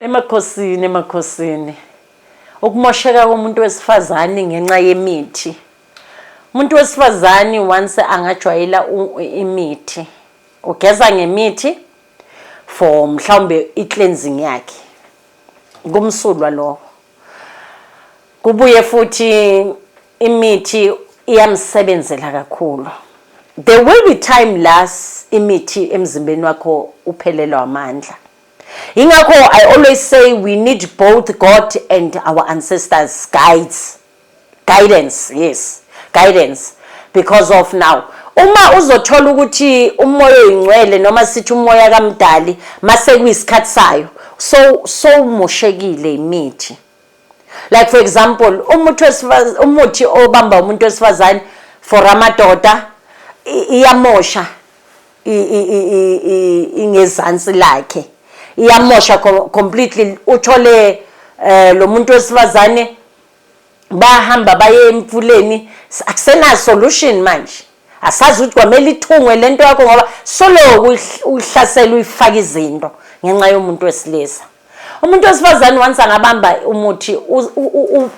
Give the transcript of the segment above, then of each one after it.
Emakhosini, emakhosini. Ukumosheka komuntu wesifazane ngenxa yemithi. Umuntu wesifazane once angajwayela imithi, ugeza ngemithi for mhlawumbe i-cleansing yakhe. Kumsulwa lokho. Kubuye futhi imithi iyamsebenzela kakhulu. There will be time la imithi emzimbeni wakho uphelelwa amandla. Ingakho I always say we need both God and our ancestors guides. Guidance, yes. Guidance. Because of now uma uzothola ukuthi umoya oyingcwele noma sithi umoya kamdali mase kuyisikhathi sayo, so umoshekile imithi. Like, for example, umuthi obamba umuntu wesifazane for amadoda iyamosha ingezansi lakhe, iyamosha completely. Uthole lo muntu wesifazane bahamba baye emfuleni, akusena solution manje. Asazi ukuthi kwamele ithungwe lento yakho ngoba soloku uyihlasela, uyifaka izinto ngenxa yomuntu wesilisa. Umuntu wesifazane once angabamba umuthi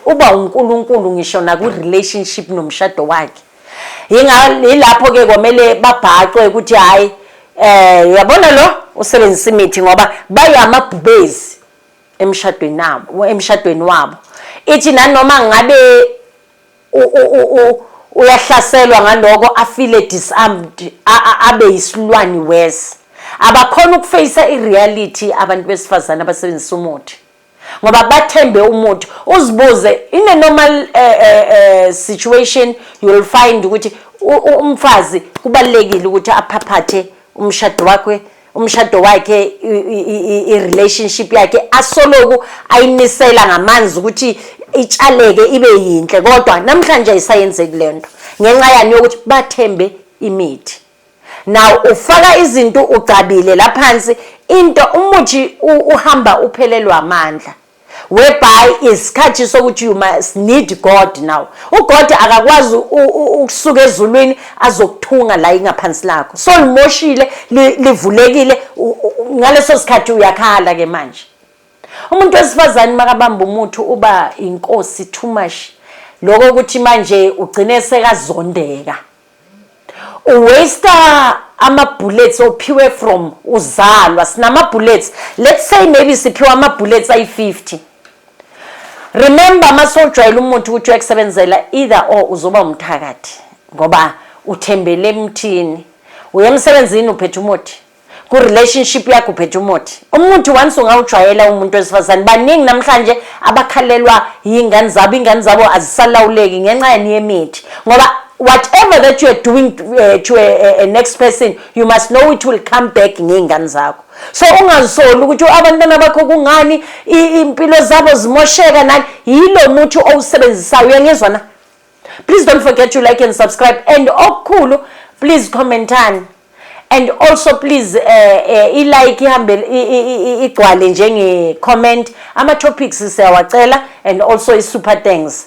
uba uNkulunkulu ngisho naku-relationship nomshado wakhe. Yilapho-ke kwamele babhacwe ukuthi hhayi, uyabona lo usebenzisa imithi, ngoba bayamabhubezi emshadweni nabo, emshadweni wabo. Ithi nanoma ngabe uyahlaselwa ngaloko, afile disarmed, abe yisilwane worse. Abakhona ukufacea i-reality abantu besifazane abasebenzisa umuthi ngoba bathembe umuthi. Uzibuze, in a normal situation you will find ukuthi umfazi kubalekile ukuthi aphaphathe umshado wakhe, i-relationship yakhe, asoloku ayinisela ngamanzi ukuthi itshaleke ibe yinhle. Kodwa namhlanje ayisayenzeki lento ngenxa yani? Yokuthi bathembe imithi. Now ufaka izinto, ugcabile laphansi into, umuthi uhamba uphelelwa amandla, whereby isikhathi sokuthi you must need God now. UGod akakwazi ukusuka ezulwini azokuthunga la ingaphansi lakho, so limoshile, livulekile. Ngaleso sikhathi uyakhala ke manje. Umuntu wesifazane makabamba umuthi uba inkosi too much, lokho ukuthi manje ugcine sekazondeka, uwaste ama-bullets ophiwe from uzalwa. Sinama-bullets, let's say maybe siphiwe ama-bullets ayi-50. Remember, masowujwayela umuthi ukuthi uyakusebenzela, either or uzoba umthakathi ngoba uthembele emthini. Uye emsebenzini uphethe umuthi, ku-relationship yakho uphethe umuthi. Umuthi once ungawujwayela, umuntu wesifazane, baningi namhlanje abakhalelwa yiy'ngane zabo, iy'ngane zabo azisalawuleki ngenxa yani? Yemithi. Ngoba whatever that you are doing to a next person, you must know it will come back ngey'ngane zakho. So ungazisoli ukuthi abantwana bakho kungani impilo zabo zimosheka nani. Yilo muthi owusebenzisayo, uyangizwa na? Please don't forget to like and subscribe, and okukhulu, please commentani, and also please i-like ihambe igcwale njenge-comment. Ama-topics siyawacela, and also i-super thanks.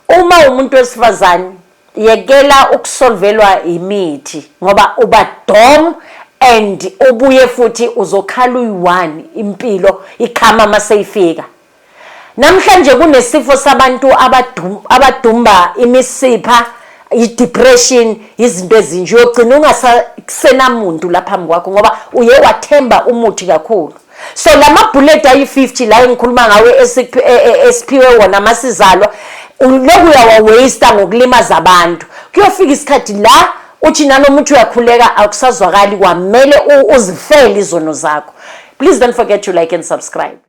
Uma umuntu wesifazane, yekela ukusolvelwa imithi ngoba uba dom and ubuye futhi uzokhala uyi-one. Impilo ikhama maseyifika. Namhlanje kunesifo sabantu abadumba imisipha, i-depression, izinto ezinje. Uyogcina ungasenamuntu lapha phambi kwakho ngoba uye wathemba umuthi kakhulu. So lama bullet ayi-50 la engikhuluma ngawe esiphiwe wona masizalwa, lokhu uyawawaste ngokulimaza abantu. Kuyofika isikhathi la uthi nalomuthi uyakhuleka, akusazwakali, kwamele uzifele izono zakho. Please don't forget to like and subscribe.